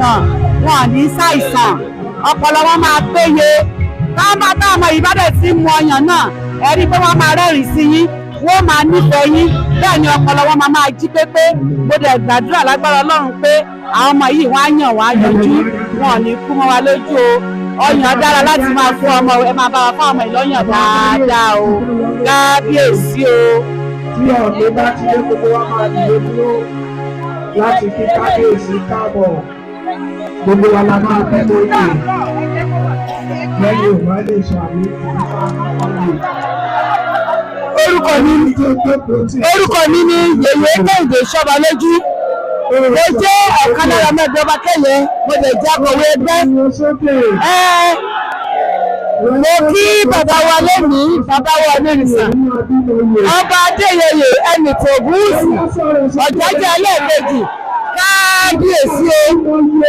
Ọyàn, wọn ò ní ṣàìsàn, ọpọlọ wọn máa péye. Táwọn bá táwọn ọmọ yìí bá dẹ̀ ti mu ọyàn náà, ẹ rí i pé wọ́n máa rẹ́rìn sí yín, wọ́n máa nífẹ̀ẹ́ yín, bẹ́ẹ̀ ni ọpọlọ wọn máa máa jí pépé. Mo dẹ̀ gbàdúrà lágbára Ọlọ́run pé àwọn ọmọ yìí, wọ́n á yàn, wọ́n á yanjú, wọn ò ní kú mọ́ wa lójú o. Ọyàn dára láti máa fún ọmọ. Ẹ máa bá wa fún ọmọ ìlọ́yàn dáadáa o. Kábíyèsí o. Tí ọ̀gbẹ́ bá ti dé, gbogbo wa máa dìde dúró láti kí kábíyèsí káàbọ̀. Gbogbo wa la máa bí lóye lẹ́yìn òun á lè ṣàmì. Orúkọ mi ni Yèyé Kẹ́hìndé Ṣọ́balójú. Mo jẹ́ ọ̀kan lára ọmọ ẹgbẹ́ ọba Kẹ́yẹ, mo lè jẹ́ akọ̀wé ẹgbẹ́. Mo kí bàbá wa lónìí, bàbá wa onírìsà, Ọba Adéyẹyè Ẹnìtàn Ògúnwùsì, Ọ̀jájá ẹlẹ́ẹ̀kejì. Kábíyèsí o.